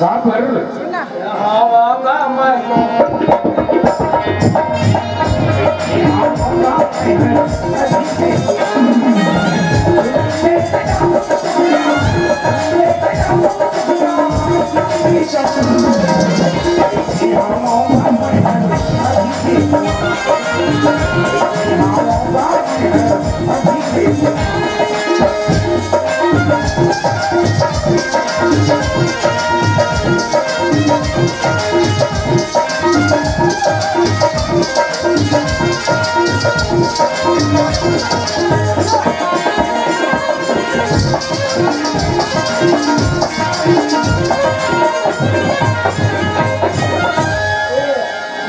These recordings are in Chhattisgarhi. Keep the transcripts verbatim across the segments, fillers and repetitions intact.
काबर?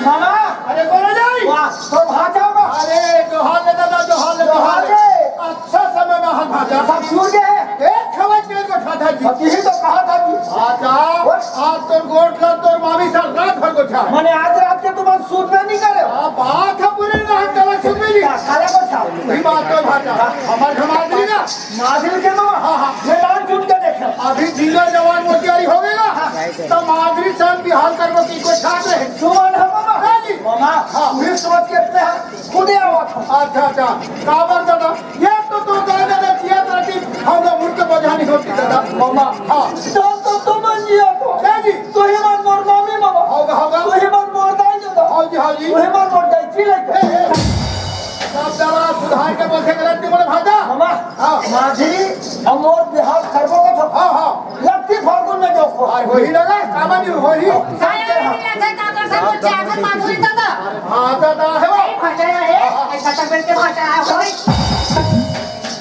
मामा, अरे बोलो जाई। वाह, तो भाजा होगा। अरे जोहार ले दादा, जोहार ले, जोहार जोहार ले। ले। अच्छा समय में हाथ भाजा। सब सूर गए हैं। एक खवच के को ठाठा जी। अब यही तो कहा था जी। भाजा, और? आज तोर गोठ ला तोर मामी साहब रात भर को छा। मैंने आज रात के तुम सूर नहीं करे। आ, बात है पूरे रात का सूर नहीं। का-, काला को छा। वही बात तो भाजा। का-, हमार हमार नहीं ना। माधुरी के मामा, हाँ, हाँ। ये नाम सुन के देखे। अभी जिंदा जवान मोतियारी हो गया ना, हाँ। तो माधुरी सन बिहार करबो की कोई ठाट रहे। सुमन है मामा। हाँ जी। मामा, हाँ। वही सोच के अपने हाँ, खुदे आवा था। अच्छा, अच्छा। काबर दादा, ये तो, तो दादा ने किया था कि हम लोग मुड़ के बजा नहीं होती दादा। मामा, हाँ। तो, तो, तो बन गया तो। क्या जी? तो ही मन मोर मामी मामा। होगा, होगा। तो ही मन मोर दाई दादा। हाँ जी, हाँ जी। तो ही मन मोर दाई जी लेके। ए, ए। सब दवा सुधार के बोलते गलत नहीं बोले भाजा। मामा, हाँ। माझी, अब मोर बिहाव करबो का तो। हाँ, हाँ। लत्ती फागुन में जो खो। अरे वही लगा, कामा नहीं वही। साया नहीं लगा, काकर सब कुछ आखिर माधुरी दादा। हाँ, दादा है वो। नहीं, भाजा है, ऐसा तक मिलके भाजा है, हो गई।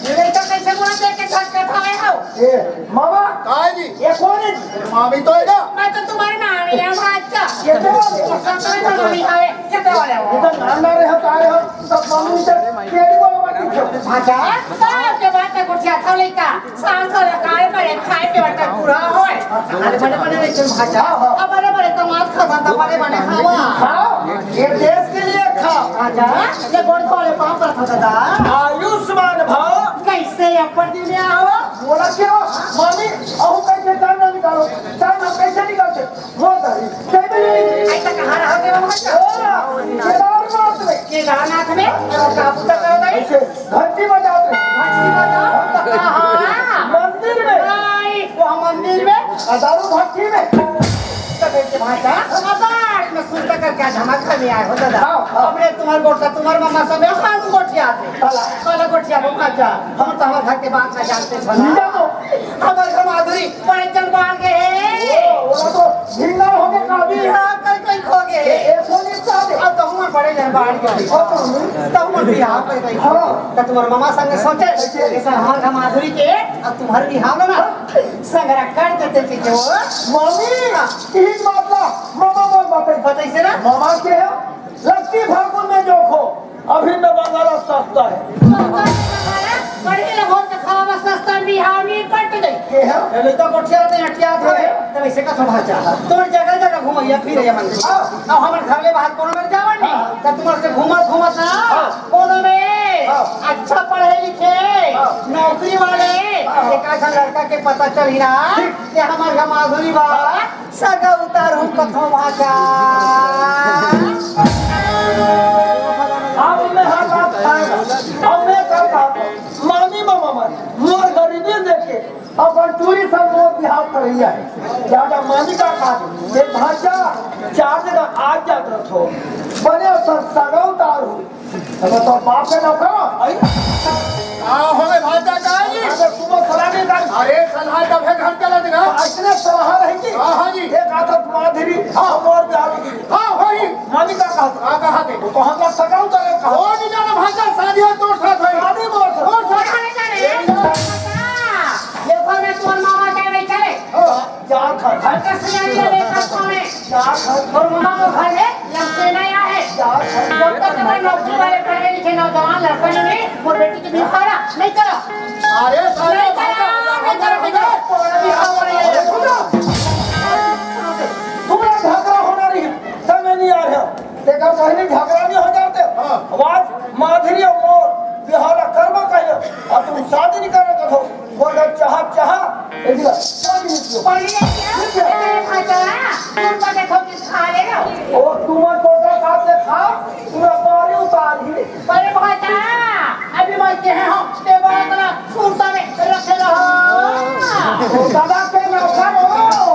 ये नहीं तो कैसे बोलते कि छत पे भाई हो। ए, मामा। काय जी? ये कौन है जी? मामी तो है ना? मैं तो तुम्हारे नानी है, भाजा। ये तो सब तुम्हारे नानी है। कितने वाले हो? इधर नाम ना रहे हो, तारे हो, सब मालूम से केड़ी वाला बात लिखो। अच्छा, साहब के बात है, गुठिया था लेका। सांस और काल बड़े खाए के वक्त पूरा होए। अरे बड़े बड़े लेकिन भाजा, अब बड़े बड़े कमात खाता था, बड़े बड़े खावा। हाँ, ये देश के लिए खा। अच्छा, ये गोड़ वाले पाप रखा था। आयुष्मान भव। कैसे अपन दिन में आओ? बोला क्यों? मामी, अहू कैसे टाइम ना निकालो? टाइम हम कैसे निकालते? वो दाई, कैसे नहीं? ऐसा कहाँ रहा के बाबा? ओ, केदारनाथ में। केदारनाथ में? और का पूजा करो भाई? ऐसे घंटी बजाते। घंटी बजाओ? कहाँ? मंदिर में। नहीं, वो मंदिर में? और दारू भट्टी में। तो बेटे भाषा, अब बाहर में सुनता कर क्या धमाका में आए हो दादा? हाँ, हाँ। हमरे तुम्हारे गोठा, तुम्हारे मामा सब यहाँ गोठिया थे। भला। भला गोठिया वो भाषा। हम तो हमारे घर के बात ना जानते थे ना। नहीं जानो। हमारे घर माधुरी बड़े जन बाल गए हैं। ओ, वो तो झिंगा हो गए काबी। बिहार कर कहीं खो गए। ए, ए, वो नहीं चाहते। अब तो हम बड़े जन बाल गए। ओ, तो हम। तो हम बिहार कर कहीं खो गए। हाँ। तो तुम्हारे मामा संग सोचे, कैसे? जैसे हमारे घर माधुरी के, अब तुम्हारे बिहार में ना, संग रख कर देते थे वो। मामी, हाँ। यही बात ना, मामा बोल बात है। बताइए ना। मामा के है? लत्ती फागुन में जो खो, अभी न बंगाला सस्ता है। सस्ता है बंगाला, बड़ी ले भोज के खावा में सस्ता बिहार में पट गई। के है? ये तो गोठिया ते हटिया था। के है? तब इसे का समझा? तोर जगह जगह घुमैया फिरैया मन। हाँ। अब हमर घर ले बाहर कोनो में जावन नहीं। हाँ। तो तुम से घूमत घूमत ना, हाँ। कोनो में हाँ। अच्छा पढ़े लिखे, हाँ। नौकरी वाले, हाँ। एक आध लड़का के पता चली ना ठीक। कि हमार घर माधुरी बा। सगा उतारू कथो भाजा। अब मैं हर बात खाएगा। अब मैं कल कहा, मामी मामा मन, मोर गरीबी देख के अपन टूरी सब मोर बिहाव करैया है। ज्यादा मामी का कहा, ये भाजा चार जगह आ जात रहो। बने सब सगा उतारू। अब तो बाप के नौकर। आई। का हो गए भाजा का जी? अरे सुबह सलाह नहीं डाल। अरे सलाह तब है घर चला देगा। इतने सलाह रही कि हाँ, हाँ जी। एक आदत माधुरी, हाँ। और ब्याह की। हाँ, वही। मामी का कहा था? का कहा थे? वो तो हम लोग सगाऊ तो कहा। वो नहीं जाना भाजा, शादी हो तो साथ है। शादी बोल। वो साथ। अरे जाने। ये देखो मैं तुम्हारे मामा कह रही चले। हाँ। जा खा। घर का सिलेंडर लेकर कौन है? जा खा। और मामा को घर है, लड़के नहीं आए। जा खा। जब तक हमारे नौकरी वाले पढ़े लिखे नौजवान लड़के नहीं, वो बेटी की भी खाना नहीं करो। अरे साले, नहीं करो, नहीं करो, नहीं करो। तुम्हारा झगड़ा होना नहीं, तब मैं नहीं आ रहा। देखा, पहले झगड़ा नहीं हो जाते। हाँ। आवाज माधुरी और मोर बिहाव ला करबो कहियो, अब तुम शादी नहीं करना कथो, बोल रहे चाहा, चाहा, ए दिला। पढ़ी नहीं क्या? अरे भाई, तो ना, तुम बड़े हो, खा ले लो। ओ, तुमन कोटा काट के खाव, पूरा पानी उतार ही। अरे भाई, अभी मैं कहे हँव, ते बात ना सुनता में रखे रहो। ओ, दादा के नौकर हो।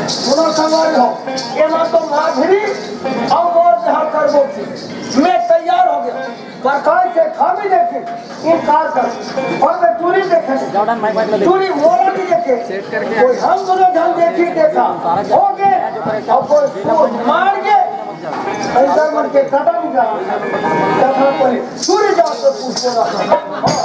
सुनो, संगवारी हो, ये बात तो माधुरी और मोर जहाँ करबो की। मैं तैयार हो गया। प्रकाश से खामी देखी, इनकार कर। और मैं दूरी देखे, दूरी मोरा भी देखे। कोई हम दोनों ध्यान देखी देखा, हो गए, और कोई सूर मार के, ऐसा मन के कदम जा, कथा पर सूर्य जाओ तो पूछो ना। हाँ?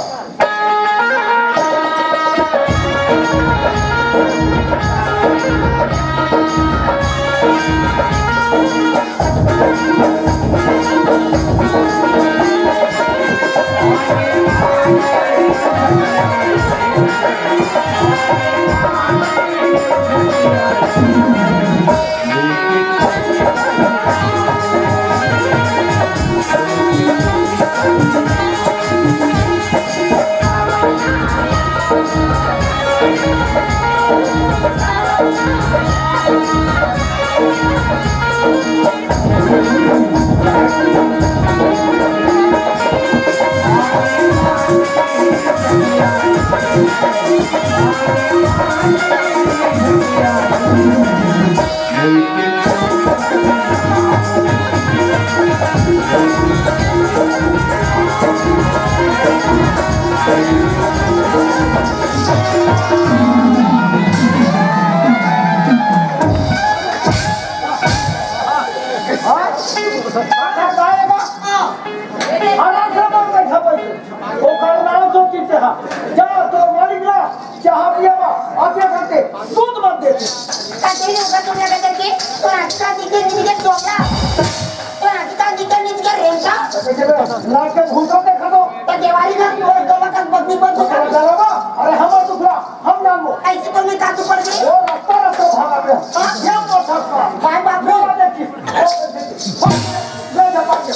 आराम से मत बैठा बैठे। ओकर नाम तो चित्ते हा। जा तो मालिक ला, चाह पियावा, आते करते दूध मत देते। कते ने ओकर तुमने कते के, तो आज का दिखे नहीं दिखे डोबरा। तो आज का दिखे नहीं दिखे रेंटा। नाक के भूसा देखा तो। तो देवारी का तोर गवा का बदनी बदनी का। अरे हमार दुखला, हम जानबो। ऐसे तो मैं काटू पड़ गई। वो रास्ता रास्ता भागा गया। हाँ? ये मोटा था। हाय बाप रे। ये देखी। ये देखी। ले जा पाके।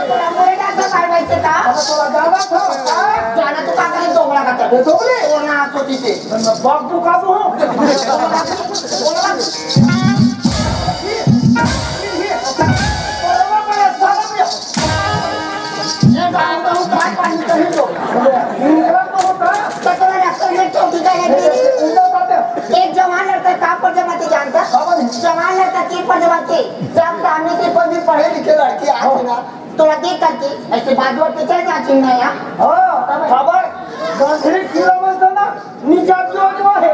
तोरा मोरे का तो भाई भाई से का? अरे तोरा जाना था। हाँ? जाना तो का करे दोगला का तो। ये दोगले? वो ना सोची थे। मैं बाप को काबू हूँ। ये बात तो हूँ, बात पानी कहीं तो। दूसरा तो होता है। तो तोरा रास्ता में चौकी का है। एक जवान लड़का का पर जमाते जानता? जवान लड़का के पर जमाते? जब सामने से कोई भी पढ़े लिखे लड़की आती ना, तोरा देख करके ऐसे बाजू और पीछे जा चिन्ह है। हाँ, खबर गंधरी कीड़ा में तो ना नीचा जो जो है।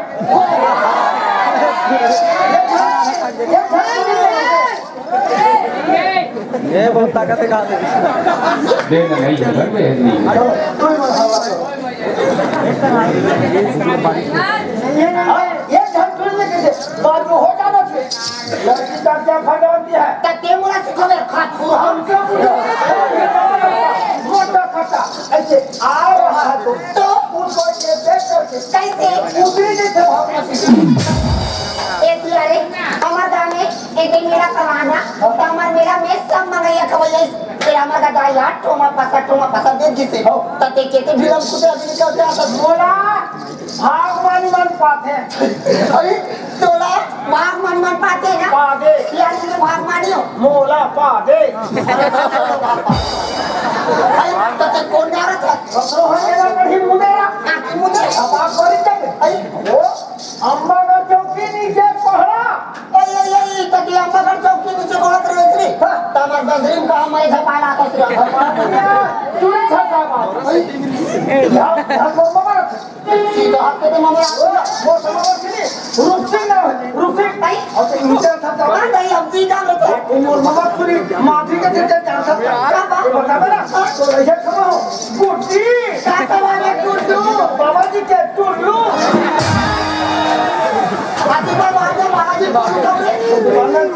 ये बहुत ताकत है, कहाँ से? देना नहीं है, घर में है नहीं। ये ढंग से लेके से बाजू हो जाना चाहिए। लड़की का क्या फायदा होती है? तब ते मुला सिखो मेरे खात को। हमसे पूछो। मोटा खट्टा ऐसे आ रहा है तो, तो? उसको ये देख करके कैसे? उतरी नहीं थे भावना से। ए दिया रे, हमार गाँव में एक दिन मेला करवाना, तो हमार मेला में सब मंगैया खवैया, तेरा मगा दाई यार, ठोमा पसा, ठोमा पसा दे दिसे। हो। तते के ते भिलम कुते अभी निकल के आता। मोला भाग मानी मन पाथे। अरे, तोला भाग मानी मन पाथे ना? पादे। यार, तुझे भाग मानी हो? मोला पादे। अरे, तते कौन जा रहा था? पकड़ो है मेरा कढ़ी मुंडेरा। हाँ, की मुंडेरा? अब आप बोली जाके। अरे, वो अम्मा का चौकी नीचे पहरा। ओए, ओए, ओए, कति अम्मा का चौकी नीचे पहरा कर रहे थे। हाँ। तमार बंदरीम का हमारे झपाला था सिर्फ। झपाला दिया, चूड़ी छापा मार। अरे। यहाँ, यहाँ पर ममा रखा। सीधा हाथ पे तो ममा रखा। वो, वो तो ममा के लिए। रूप सिंह ना है, रूप सिंह। नहीं। और तो नीचे था तो। हाँ, नहीं, हम जी जान लेते हैं। वो मोर ममा पूरी माटी के थे, थे, जान सकता। क्या बात? ये बता मेरा, तो रहिए खमा हो। गुड्डी। काका वाले गुड्डू। बाबा जी के टुल्लू। हाथी पर मार दे, बाबा जी टुल्लू। बाबा जी,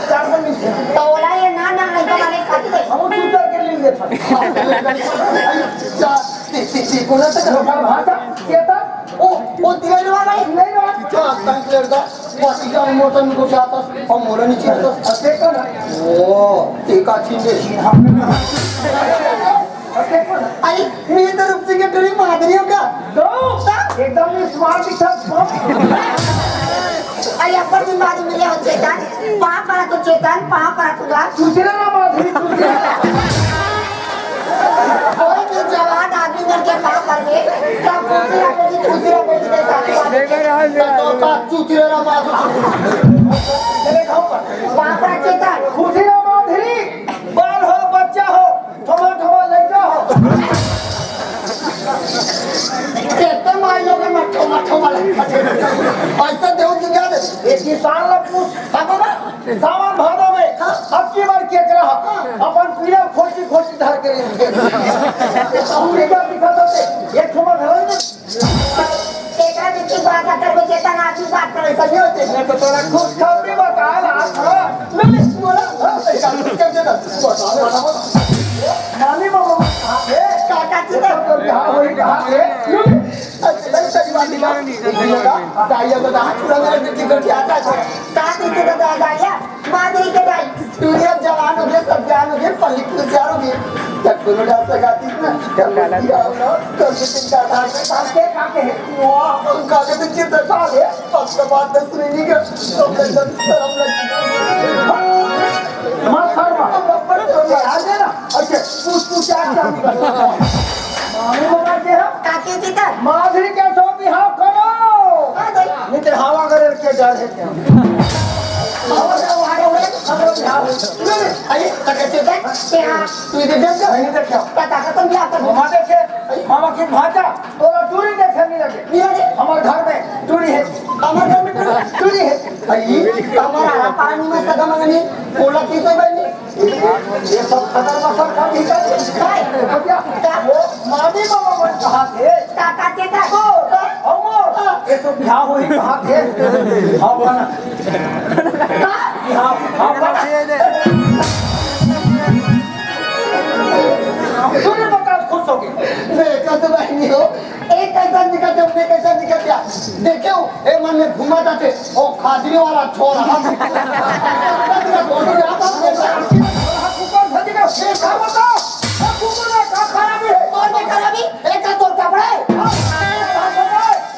चार सौ नीचे। तो बोला ये ना, ना, नहीं तो मारे खाती है। हम तू करके ले लेता। जा, ती, ती, ती, कोणाचं घर? भाषा, चेतन। ओ, ओ, तिला वाला है। नहीं वाला। क्या तंग करता? वाटी का मोटन को जाता, हम मोला नीचे आता। देखो ना। ओ, ते का छीन दे। अरे, मैं तो रूप सिंह के ड्रीम माधुरी हूँ का? तो? एकदम smart दिखता है। अरे, अब्बड़ दिन बाद मिले हो चेतन। पाँव परा तो चेतन, पाँव परा तो गा। चूतिया ना माधुरी, चूतिया। कोई भी जवान आदमी मन के पाँव पर में, तब खुशी रहे, खुशी रहे, खुशी रहे, साथ में। तो, तो, तो, चूतिया ना माधुरी। पाँव परा चेतन। खुशी रहे माधुरी। बाल हो, बच्चा हो, ठोमा ठोमा लइका हो। केते माई लोग में ठोमा ठोमा लइका। ऐसा देव की क्या दे? एक किसान ला पूछ। हाँ बाबा। सावन भादो में हाँ। अब की बार केकरा हा? हाँ। अपन पीला खोची खोची धर के रहिथे। पूरी का दिखा दे। एक ठोमा घर में एकरा बीच की बात अगर वो चेतन आज ही बात करे, सही होते। मैं तो तोरा खुशखबरी बताए ला आज थोड़ा। मैं बोला, हाँ, सही बात है, क्या चेतन? बता, बता, बता। मामी मामा कहाँ है? काका जी तो तो बिहार होई कहाँ है? अच्छा, सही बात है। दाइया को दांत चुरा मेरे बेटी को क्या आता है? काकी से तो दादा आया। माधुरी के दाई, टूरी अब जवान हो गए, सब ज्ञान हो गए, पल्ली होशियार हो गए। तब कोनो डांस लगाती ना, तब बोलती, "आओ ना, कल से तुम डांस आगे, डांस के खा के है।" वाह, हम खा के तो चित खा ले, अब तो बात दस महीने का, तो मैं जब शर्म लगी। मत शर्मा। अब ऊपर से आ जाए ना, अच्छा, पूछ, पूछ, क्या, क्या निकलता है? मामी बोला के हम काकी जी तक। माधुरी के सो बिहाव करो। हाँ, दे। नहीं तो हवा करे के डर है क्या? हवा से हवा उड़े, हम लोग बिहाव। नहीं, नहीं, अरे, तक के देख, के हाँ, तू इधर देख। नहीं देखे। पता का तुम क्या कर मामा देखे, मामा की भांचा, तोरा दूरी देखे नहीं लगे। नहीं लगे। हमारे घर में दूरी है। हमारे घर में दूरी है। अरे, हमारा पानी में सदा मंगनी, बोला किस भाई ने? ये सब खतरनाक सब काम ही कर। काय? भैया, का? वो मामी बाबा मन कहा थे? काका के का? को, का? अमर, ये सब बिहाव होई कहा थे? बिहाव बना। का? बिहाव, बिहाव बना। सुन बता, खुश हो गए। मैं कहते भाई नहीं हो। एक कैसा निकल गया, मैं कैसा निकल गया। देखे हो, ए मन में घुमा जाते, ओ खादरी वाला छोरा। हम ऊपर से दिखा, ए, का बता? ए, कुकुर ना, का खराबी है? तोर में खराबी? ए, का तोर कपड़े? हाँ,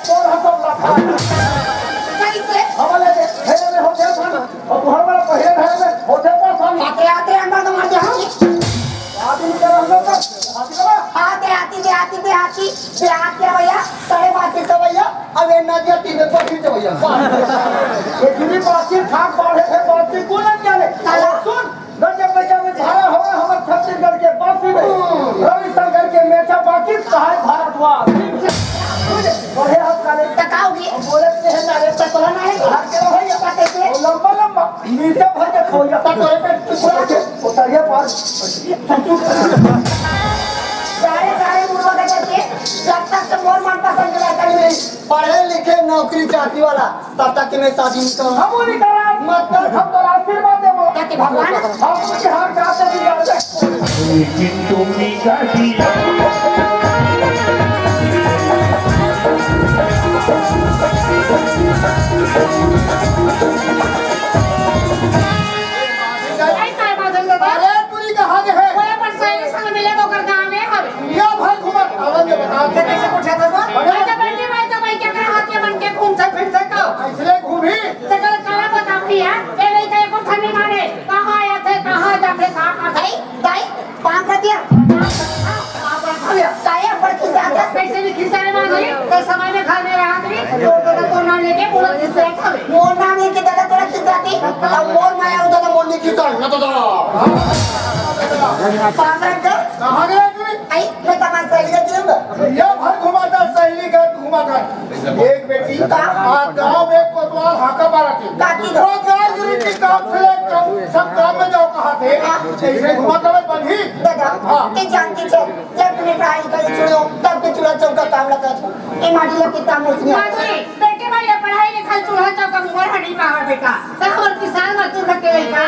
तोर हाथ लफा। कैसे? हमारे जे, हे, हे, होते सन, और तू हमारा पहले घर में होते पर सन। आते, आते, अंदर तो मार दे, हाँ। आदमी का रहना तो, आदमी का। आते, आती, दे, आती, दे, आती, दे, आती, भैया, साढ़े पाँच सौ भैया। अब ए नदिया तीन में पहुंच जाओ यार। ये जुड़ी बातचीत, खाक बाढ़े थे, बातचीत को ना जाने। काला। सुन, गजब में जब धारा हवा हमर छत्तीसगढ़ के बासी में। हम्म। रविशंकर के मेचा बाकी कहा है भारद्वाज। बढ़े हाथ काले। तकाओगी। बोले ते हैं नारे तकला नहीं। हाथ के रहो ये पते से। वो लंबा लंबा। नीचे भर के खो जा। तक तोरे पे टुकड़ा के। उतरिए पास। सारे, सारे मुर्गा के जब तक से मोर मन पसंद के लड़का नहीं मिली। पढ़े लिखे नौकरी चाकरी वाला, तब तक के मैं शादी नहीं करूँ। हम वो नहीं करा। मतलब? हम तो आशीर्वाद देबो। ताकि भगवान हम उनके हर जात से बिगाड़ दे। लेकिन तुम भी कर दिया। अरे, पूरी कहाँ गए है? वो अपन सहेली संग मिले, वो कर गाँव में हवे। या भाई घुमा, आवाज में बता। कैसे पूछा था वो? अच्छा, बैठे भाई, तो भाई क्या करा, हाथ के मन के घूम से फिर से का? इसलिए घूमी। तेकर काला बताती है, ये नहीं कहे कुछ नहीं माने। कहाँ आया थे, कहाँ जाते, कहाँ, कहाँ? दाई, दाई, पाँच रुपया। आप रख लिया। काहे ऊपर खिंचाते? पैसे भी खिंचाने वाले नहीं, तो समय में घर में रहा नहीं, तो दादा तो ना लेके पूरा खिंचाए खावे। मोर नाम लेके दादा तोरा खिंचाती, अब मोर माया उठा तो मोर नहीं खिंचाए, ना तो दादा। पाँच रुपया। कहाँ गया तू? आई, मैं तमार सहेली के गिरंग। ये भर घुमाता, सहेली का घुमाता। एक बेटी, का? आ गाँव में कोतवाल हाका मारा थे। काकी दो। वो गाय गुरु की काम से कम, सब काम में जाओ कहा थे। हाँ। ऐसे घुमाता मैं बंधी। दादा, हाँ। ते जानती छे, जब तूने पढ़ाई लिखाई छोड़ो, तब के चूल्हा चौका काम लगा था। ए माटी लग के काम नहीं। माधुरी, बेटे भाई, ये पढ़ाई लिखाई चूल्हा चौका में हड्डी पावर बेटा। त हमर किसान मजदूर घर के लइका,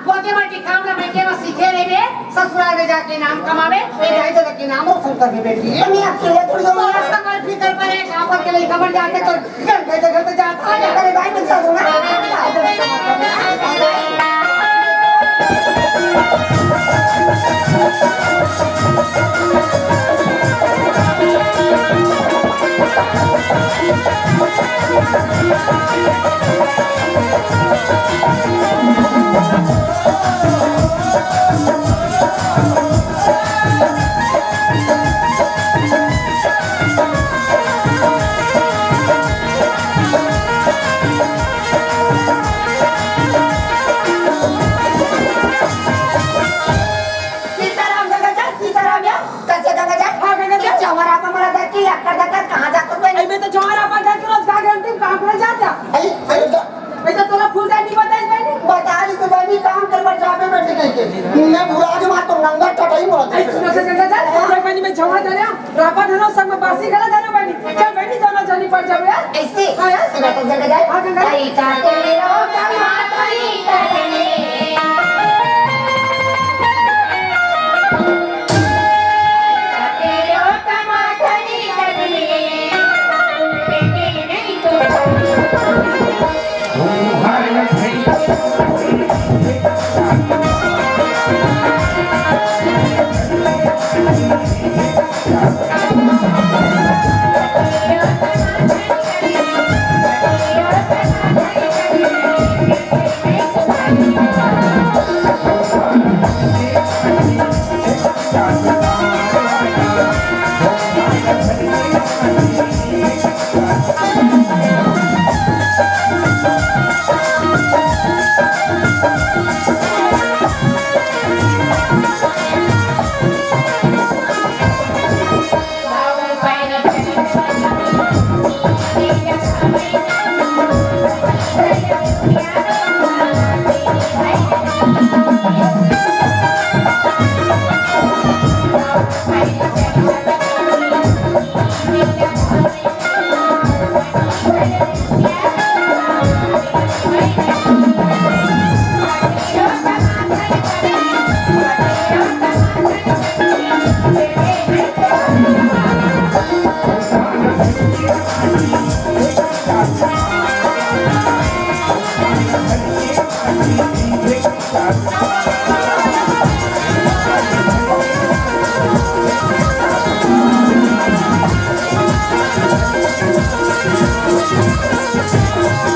गोते माटी काम ल बेटे म सीखे रहिबे, ससुराल में जाके नाम कमाबे, ए दाई ददा के नाम रोशन करबे बेटी। ए, मैं अकेले थोड़ी हूँ। तोरा सब फिकर पर एक आफर के लइका बन जाके तो घर पे जगह पे जाता है। अरे भाई, मैं चल दूंगा। सीताराम गंगाधर, सीताराम या। कइसे गंगाधर? हाँ, गंगाधर। ये चौहान आपा मोला धर के लक्कड़ धक्का कहाँ जात हो बहिनी? अरे, मैं तो चौहान आपा धर के रोज का घंटी काम करे जाता। अरे, अरे, जा। मैं तो तोला फुलदानी बताई बहिनी। बता रही तो बहिनी काम कर बर जाबे बैठे नहीं के। मैं बुरा आज मार तो नंगा टटाई मोला। अरे, सुनो से गंगाधर, हाँ? मैं बहिनी मैं चौहान धरे हूँ। रापा धरो, संग में बासी घला धरो बहिनी। चल बहिनी, दोनों जनी पड़ जाबे यार। अइसे? हाँ यार। सुना तो जग जाए। हाँ, गंगा। आई का तेरो टमाटर ही कटने। तेरो टमाटर ही कटने।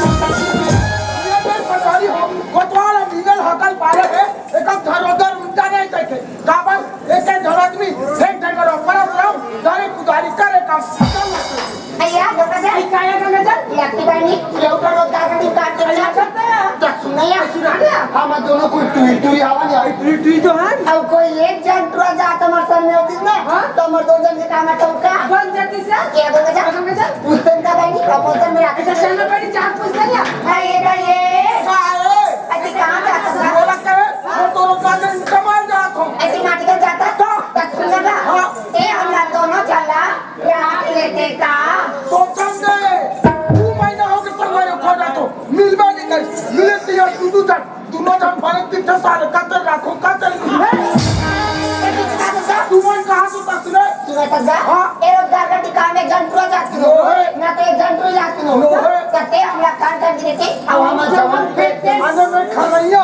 ये कोई पटवारी हो, कोतवाल और डीजल हकल पारे है, एक अब धरोधर उल्टा नहीं करते। काबर? एक एक धर आदमी, एक ड्राइवर ऊपर और हम, दारी कुदारी करे काम खत्म। भैया, गंगाधर। अरे, का है गंगाधर? लकी बहिनी, ये ऊपर रोजगार का दिन काट के अरे, चल। अच्छा, तो यार। तो सुन ना यार। सुना ना। हम दोनों कोई टुरी टुरी आवा नहीं आई। टुरी टुरी तो है। अब कोई एक जन टुरा जात हमारे सामने होती ना, हाँ? तो हमारे दो जन के काम आता होता। बन जाती से? क्या गंगाधर? गंगाधर। उस दिन का बहिनी proposal में आके अच्छा, चलो बहिनी, चार पूछ ले लिया। अरे, ये का ये? अरे। अरे, कहाँ जाता था? बोला क्या है? हम दोनों का दिन कमाल जात हो। ऐसी माटी का जाता? तो? तो सुन ना। हाँ। ए, हमरा दोनों चला। राख लेते का? तो चल दे। दू महीना हो गए संगवारी खो जातो। मिलबे नहीं करी। मिले तो यार दू दू जन। दोनों जन भले तीन ठे साल कतर राखो, कतर नहीं। ए, ए, तू कहाँ से जा? तू मन कहाँ से तक ले? तू बता जा। हाँ। ए रोजगार का ठिकाने एक जन टुरा जाती हो। नो है। ना तो एक जन टुरा जाती हो। नो है। कते हमरा कान का गिरे के, अब हम जवन फेंक दे। अरे मैं खरैया।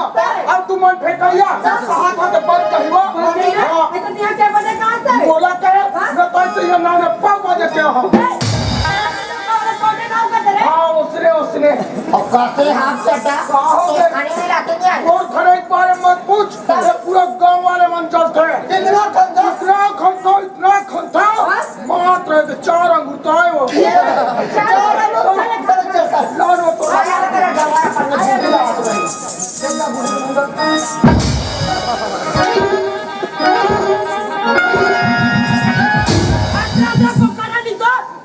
अब तू मन फेंकैया। कहाँ था तो बंद कहियो। बंद कहियो। हाँ। मैं तो यहाँ क्या बने कहाँ से? बोला करे। हाँ? मैं तो ऐसे ही नाम है, पाव भाजी के हो। ए, अरे, कौन है गाँव का तेरे? हाँ, उसने, उसने। और कैसे हाथ से हटा? हाँ, हो तो गए। खाने में लाके नहीं आए। और खाने एक बार मत पूछ, तब? ये पूरा गाँव वाले मन चलते हैं। कितना खंता? इतना खंता, इतना खंता। हाँ? मात्र है तो चार अंगूर तो आए हो। ये चार अंगूर खाने का चलता है। लाओ, लाओ, तो हाँ, यार, मेरा गवारा पकड़ के लाओ।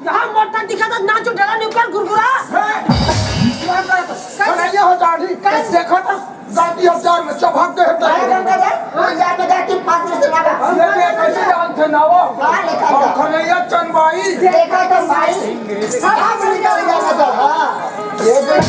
यहाँ मोटा दिखा था, नाचो डला नहीं कर गुरगुरा। हैं? कन्हैया हो दाढ़ी, कन- देखा था, दाढ़ी हजार में चबक गए थे। अरे गंगाधर, वो हजार में जाके पाँच में से लगा। ये भी कैसे जानते ना वो? हाँ, लिखा था। और कन्हैया चंद भाई। देखा था भाई। सब हम निकल गया था, हाँ। ये जो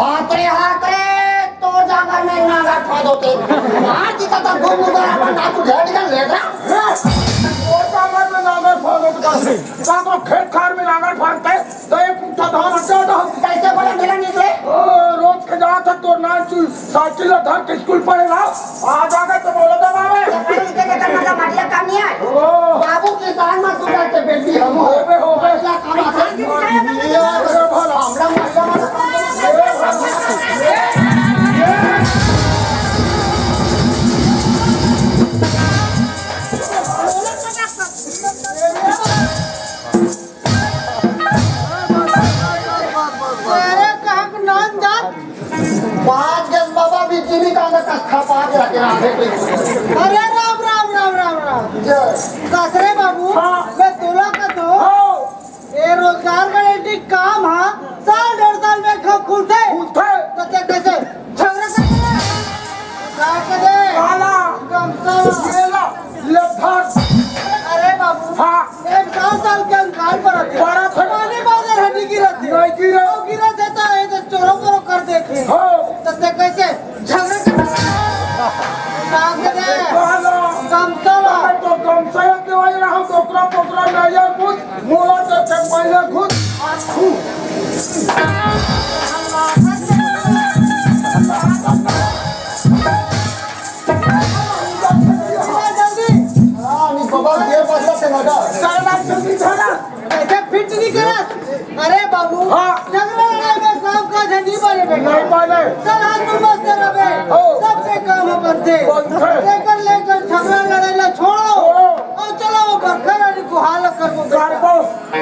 हाथ रे, हाथ रे, तोर जांगर में नांगर फांद होते। मार दी तो गुरमुंडा अपन नाक उठा निकल लेगा। तोर जांगर में नांगर फांद होते। का तो खेत खार में नांगर फांदते, तो एक मुट्ठा धान हटा दो। कैसे बोला मेरा नहीं रे? ओ, रोज के जात है तोर नान चू, साइकिल ला धर के स्कूल पढ़े ला। आ जाके तो बोला था बाबे। पढ़े लिखे के करना का माटिया खपा के रखे, हाँ, देख लीजिए। अरे राम, राम, राम, राम, राम। जय। कस रे बाबू, हाँ। मैं तोला का तो हाँ। ये रोजगार गारंटी काम हा, साल डेढ़ साल में खप खुलथे। खुलथे। तो ते कैसे झगड़ा कर दे? काट दे। काला। गमछा। ये ला, ले धर। अरे बाबू। हाँ। एक साल साल के अंतराल पर आथे। बड़ा थे। पानी बादर हनी गिरत हे। नहीं गिरे। तो गिरत हे तो ये तो चोरो करो कर देथे। हो। तो ते कैसे झगड़ा कर? काट दे। काला। गमछा ला। अरे तो गमछा के वही रहा, टोकरा टोकरा नहीं है कुछ। मोला तो चपाइला खुद आ खू। हाँ, नहीं बाबा, ये पासा से लगा। साला जल्दी धरा। ऐसे फिट नहीं करा। अरे बाबू, हाँ। झगड़ा लड़ाई में काम काज नहीं बने बेटा। नहीं बने। चल हाथ में मस्त रहे। ओ। सबके काम बनथे। बनथे। लेकर लेकर झगड़ा लड़ाई ला छोड़ो। छोड़ो। और चलो वो घर को हाल कर वो बेटा। करबो।